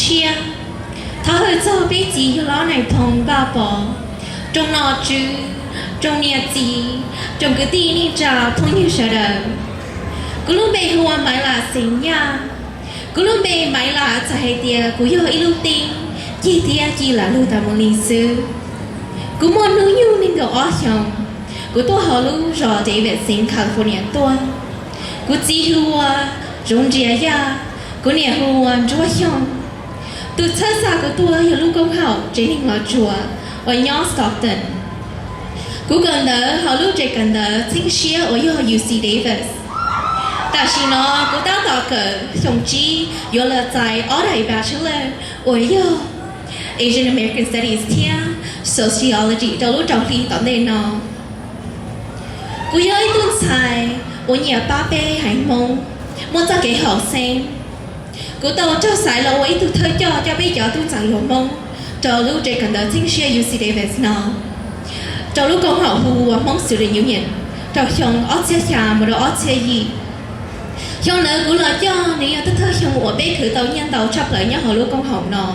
siab. Thov hwm txog peb txiv yawg hlob Nais Phoo Vaj Pov, tsoom nom tswv, tsoom niam txiv, tsoom kwv tij neej tsa phooj ywg sawv daws. Kuv lub npe hu ua Maiv Lam Xeem Yaj. Kuv lub npe Maiv Lam txhais hais tias kuv yog ib lub teeb cig thiab ci lam lug tas mus li xwb. Kuv muaj hnub nyoog nees nkaum ob xyoos. Kuv tuaj hauv lub zos Davidson, California tuaj. Kuv txiv hu ua Zoov Ntsia Yaj, kuv niam hu ua Ntsuab Xyooj. Tus txhawb xa kuv tuaj yog lub koom haum tsev neeg Los Tsuas uas nyob Stockton. Kuv kawm ntawv hauv lub tsev kawm ntawv txheeb siab uas yog U C Davis. Tam sim no kuv tab tom kawm xyoo tsib yuav los txais ob daim bachelor uas yog Asian American Studies thiab Sociology rau lub rau hli tom ntej no. Kuv yog ib tug ntxhais uas nyiam pab peb haiv Hmoob, muaj txoj kev haum xeeb. Kuv tau raug xaiv los ua ib tug thawj coj coj peb cov tub ntxhais hluas Hmoob rau lub tsev kawm ntawv txheeb siab U C Davis no, rau lub koom haum hu ua Hmoob Student Union, rau xyoo ob txhiab xya mus rau ob txhiab yim. Xyoo ntawd kuv los coj nws yog thawj thawj xyoo uas peb khwv tau nyiaj ntau tshaj plaws nyob hauv lub koom haum no.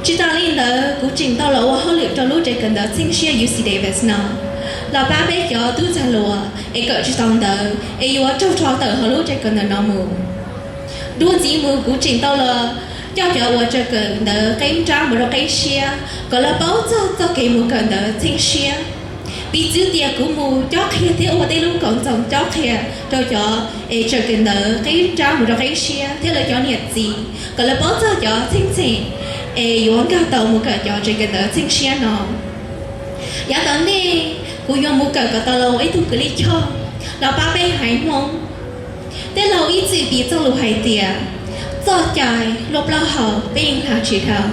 Tsis tas li ntawd kuv tseem tau los ua hauj lwm rau lub tsev kawm ntawv txheeb siab U C Davis no, los pab peb cov tub ntxhais hluas es kawm tsis tau ntawv es yuav raug rho tawm hauv lub tsev kawm ntawv no mus. Dua ntxiv mus kuv tseem tau los coj cov uas tseem kawm ntawv qeb nrab mus rau qeb siab kom lawv paub txog txoj kev mus kawm ntawv txheeb siab. Piv txwv tias kuv mus cob qhia thiab ua tej lub koom txoos cob qhia rau cov es tseem kawm ntawv qeb nrab mus rau qeb siab thiab lawv cov niam txiv kom lawv paub txog cov txheej txheem es yuav nkag tau mus kawm cov tseem kawm ntawv txheeb siab no. Yav tom ntej kuv yuav mus kawm kom tau los ua ib tug kws lij choj los pab peb haiv Hmoob. Tej laus ib txwm piv txoj lus hais tias txoj cai luaj plaub hau peb yeej hla tsis dhau.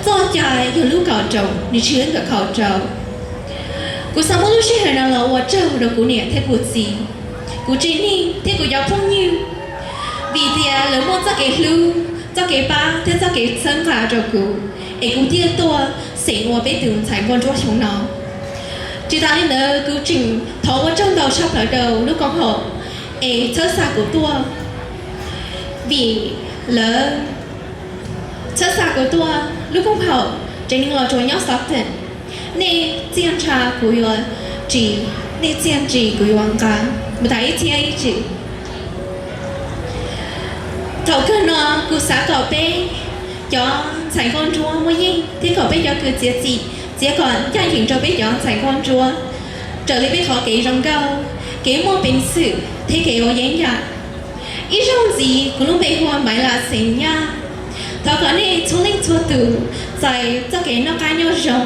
Txoj cai yog lub kaum roos, nws tsis nkawm kaum rau. Kuv xav muab lub sij hawm no los ua tsaug rau kuv niam thiab kuv txiv, kuv tsev neeg thiab kuv cov phooj ywg, vim tias lawv muaj txoj kev hlub, txoj kev pab thiab txoj kev txhawb nqa rau kuv es kuv thiaj tuaj xeem ua peb tus ntxhais nkauj ntsuab xyoo no. Tsis tas li ntawd kuv tseem thov ua tsaug ntau tshaj plaws rau lub koom haum es txhawb xa kuv tuaj, vim lawv txhawb xa kuv tuaj lub koom haum tsev neeg Los Tsuas nyob Stockton. Nej txiaj ntsha kuv yuav ris, nej txiaj ntsig kuv yuav nqa. Mus tas ib txhiab ib txwm. Thaum kawg no kuv xav kom peb cov ntxhais nkauj ntsuab muaj yeej thiab kom peb cov kws txiav txim txiav kom ncaj ncees rau peb cov ntxhais nkauj ntsuab raws li peb qhov kev zoo nkauj, kev muaj peev xwm thiab kev ua yeeb yam. Ib zaug ntxiv kuv lub npe hu ua Maiv Lam Xeem Yaj. Thov kom nej txhua leej txhua tus txais txoj kev noj qab nyob zoo,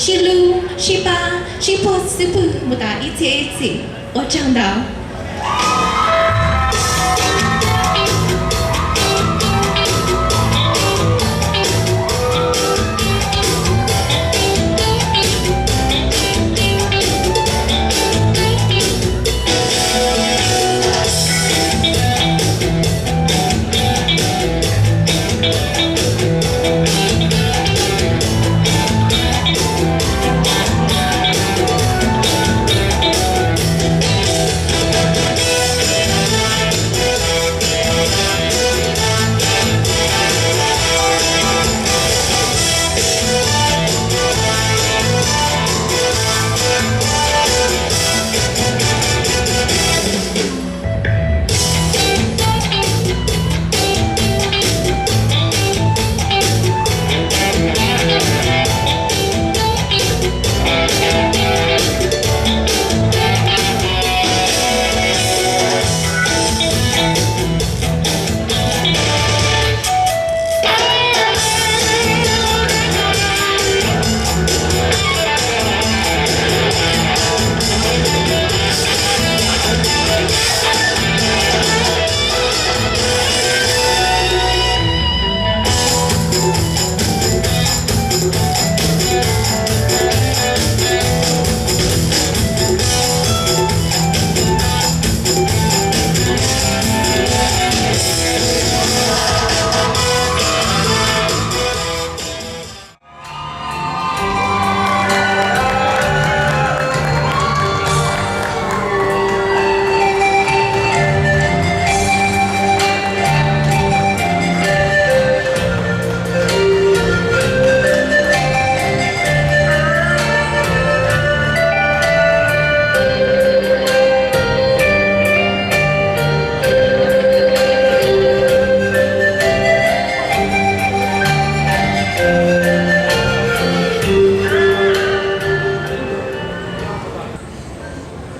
sib hlub sib pab sib puag xub pwg mus tas ib txhiab ib txwm. Ua tsaug ntau.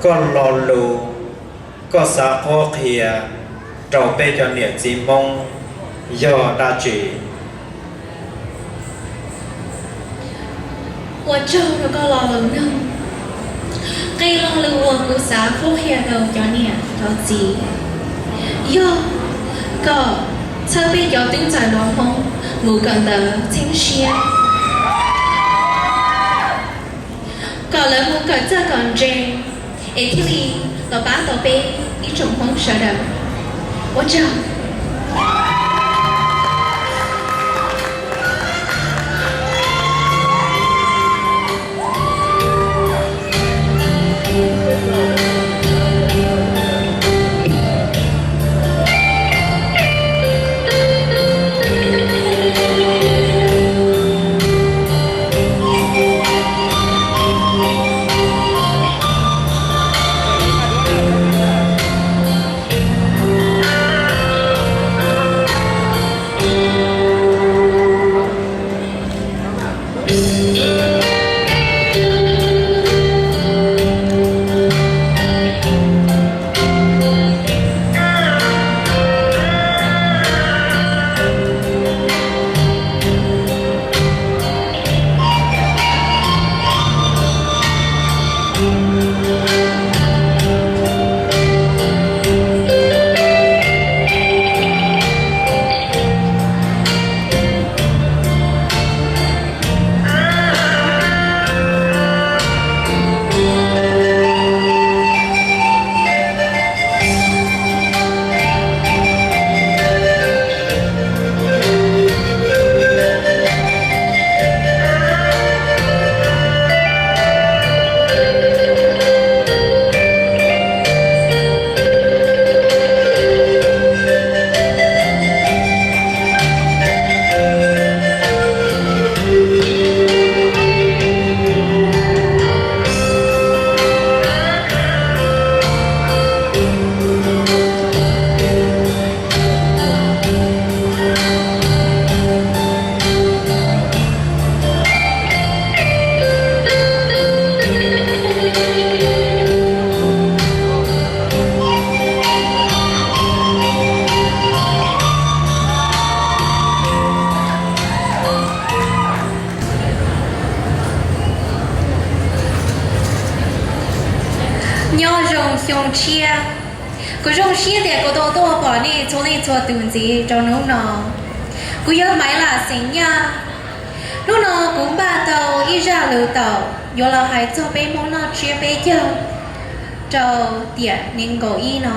Koj lo lus koj xav qhuab qhia rau peb cov niam txiv Hmoob yog dab tsi? Ua tsaug rau koj lo lus nug. Qee lo lus uas kuv xav qhuab qhia rau cov niam cov txiv yog kom txhawb peb cov tub ntxhais Hmoob mus kawm ntawv txheeb siab, kom lawv mus kawm txawj kawm ntse, es thiaj li los pab tau peb ib tsoom Hmoob sawv daws. Ua tsaug. Nyob zoo xyoo tshiab, kuv zoo siab tias kuv tau tuaj pom nej txhua leej txhua tus ntxiv rau hnub no. Kuv yog Maiv Lam xeem Nyaj. Hnub no kuv npaj tau ib zaj lus taum yuav los hais txog peb Hmoob noj tsiab peb caug rau tiam nees nkaum ib no.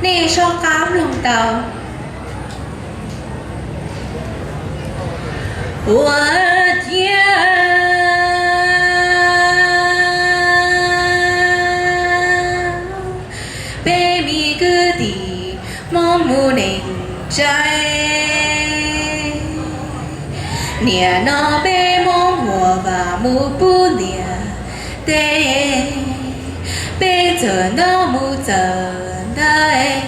Nej soj qab mloog tau. Ua ciav peb me kwv tij Hmoob lub neej tsaib, niaj no peb Hmoob ua vaj mus pub ntiaj teb, peb txawm ntaub mus txawm ntawv,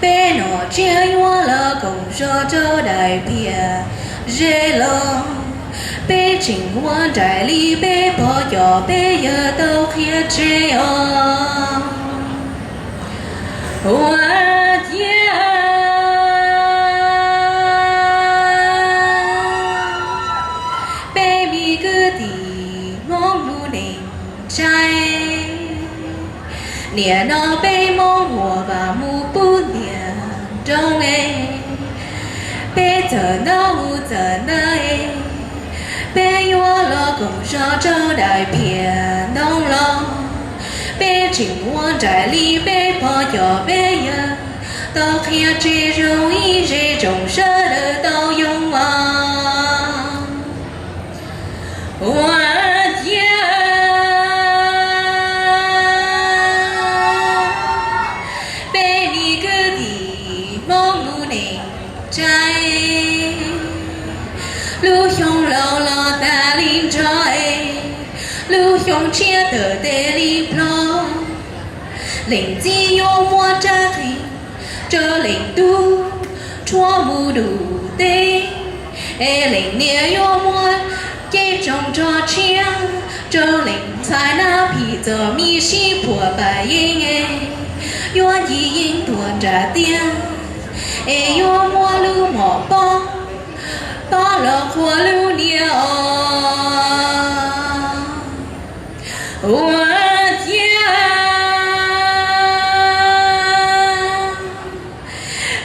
peb noj tsiab yuav los koom zog rau daim phiaj ze los, peb tseem ua nraim li peb pog cov peb yawg tau qhia tseg os. Ua ciav peb me kwv tij Hmoob lub neej tsaib, niaj no peb Hmoob ua vaj mus pub ntiaj nroog, peb txawm ntaub mus txawm ntawv, peb yuav los koom zog rau daim phiaj ntoo los, peb tseem ua nraim li peb pog cov peb yawg tau qhia tseg zoo ib zej tsoom sawv daws tau yoo os. Ua ciav peb me kwv tij Hmoob lub neej tsaib, lub xyoo laus los tas li nrho, lub xyoo tshiab tawm tes li plho. Leej txiv yuav muab rab qeej rau leej tub rhuav mus dua teb, es leej niam yuav muab cev tsoos nrog tshiab Rau leej ntxhais nab phim txom me sib phuam pam yeej, yuav ci yeej tuag nram tiaj, es yuav muaj lub mom pob, pob los qhuas lub niag os. Ua ciav,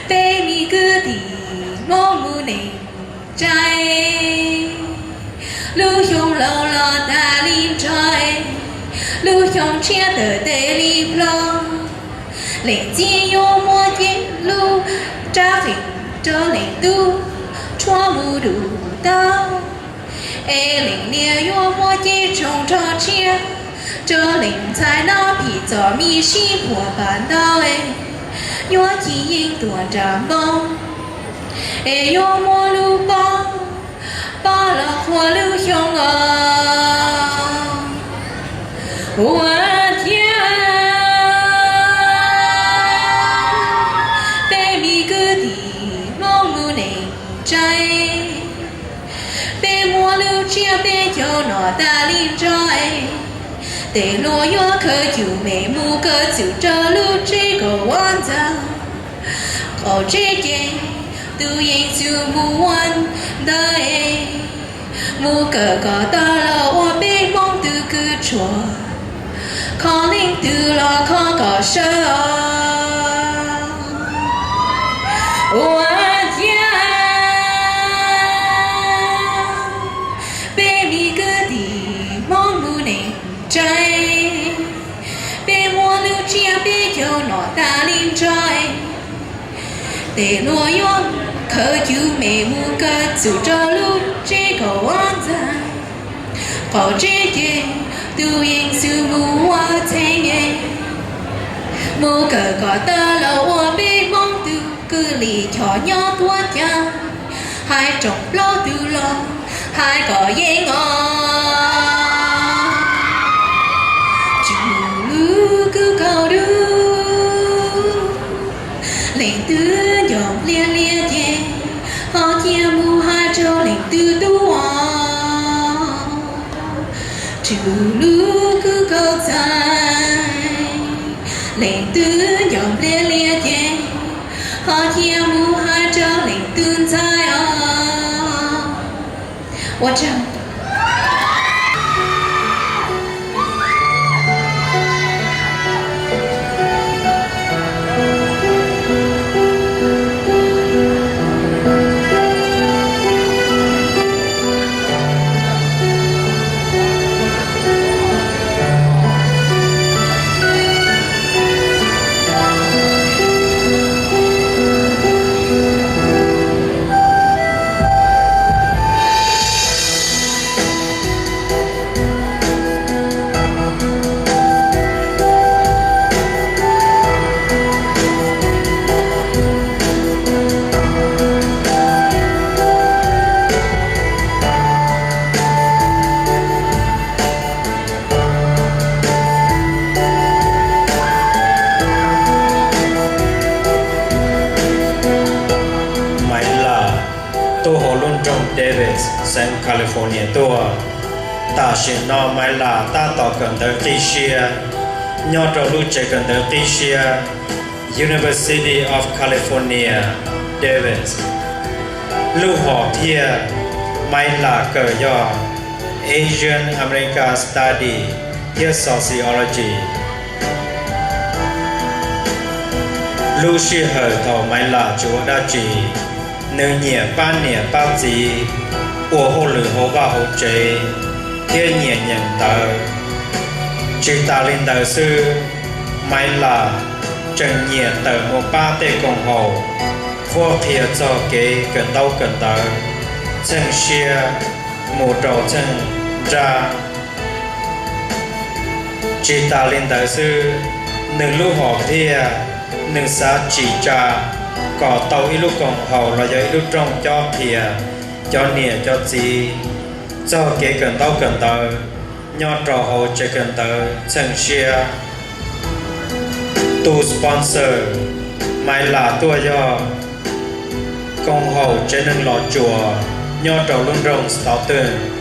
peb me kwv tij Hmoob mus neej tsa, lub xyoo laus los tas li nrho, lub xyoo tshiab tawm tes li plho. Leej txiv yuav muab cev lub rab qeej rau leej tub tshuab mus dum tau, es leej niam yuav muab cev tshooj rog tshiab rau leej ntxhais nab phim txom me sib phuam pam ntau, yuav ci yeej tuag nram npoo, es yuav muab lub pob, pob los qhuas lub xyoo os. Ua ciav, peb me kwv tij Hmoob mus neej tsa, peb muab lub tsiab peb caug nom tas li nrho, tej luag yuav khaws cub mem mus kaw txug rau lub tsev kaum ob ntxa. Qaum tsev ces tus yeej xwb mus ua ntawd, mus kawm kom tau los ua peb Hmoob tus kws tshuaj, kho leej twg los kho kom sawv os. Ua ciav, peb me kwv tij Hmoob mus neej tsa, peb muab lub tsiab peb caug nom tas li nrho, tej luag yuav khaws cub mem mus kaw txug rau lub tsev kaum ob ntxa. Qaum tsev ces tus yeej xwb mus ua txheeb, mus kawm kom tau los ua peb Hmoob tus kws li choj nyob tuab cag, hais rooj plaub tug los hais kom yeej os. Tswv lub kub kaus dub, leej twg nco npliag lias ces ho cia mus hais rau leej twg tub os. Tswv lub kub kaus txais, leej twg nco npliag lias ces ho cia mus hais rau leej twg ntxhais os. Ua tsaug. Maiv Lam tuaj hauv lub nroog Davis, xeev California tuaj. Tam sim no Maiv Lam tab tom kawm ntawv qib siab nyob rau lub tsev kawm ntawv qib siab University of California, Davis. Lub hom phiaj Maiv Lam kawm yog Asian American Study thiab Sociology. Lub sij hawm thaum Maiv Lam tsis ua dab tsi, nws nyiam pab niam pab txiv ua hauj lwm hauv vaj hauv tsev thiab nyiam nyeem ntawv. Tsis tas li ntawd xwb, Maiv Lam tseem nyiam tawm mus pab tej koom haum qhuab qhia txog kev kawm ntaub kawm ntawv, txheej siab mus rau txheej nrab. Tsis tas li ntawd xwb, nws lub hom phiaj nws xav tsim tsa kom tau ib lub koom haum los yog ib lub rooj cob qhia cov niam cov txiv txog kev kawm ntaub kawm ntawv nyob rau hauv tsev kawm ntawv txheej siab. Tus sponsor Maiv Lam tuaj yog koom haum tsev neeg los tsuas nyob rau lub nroog Stockton.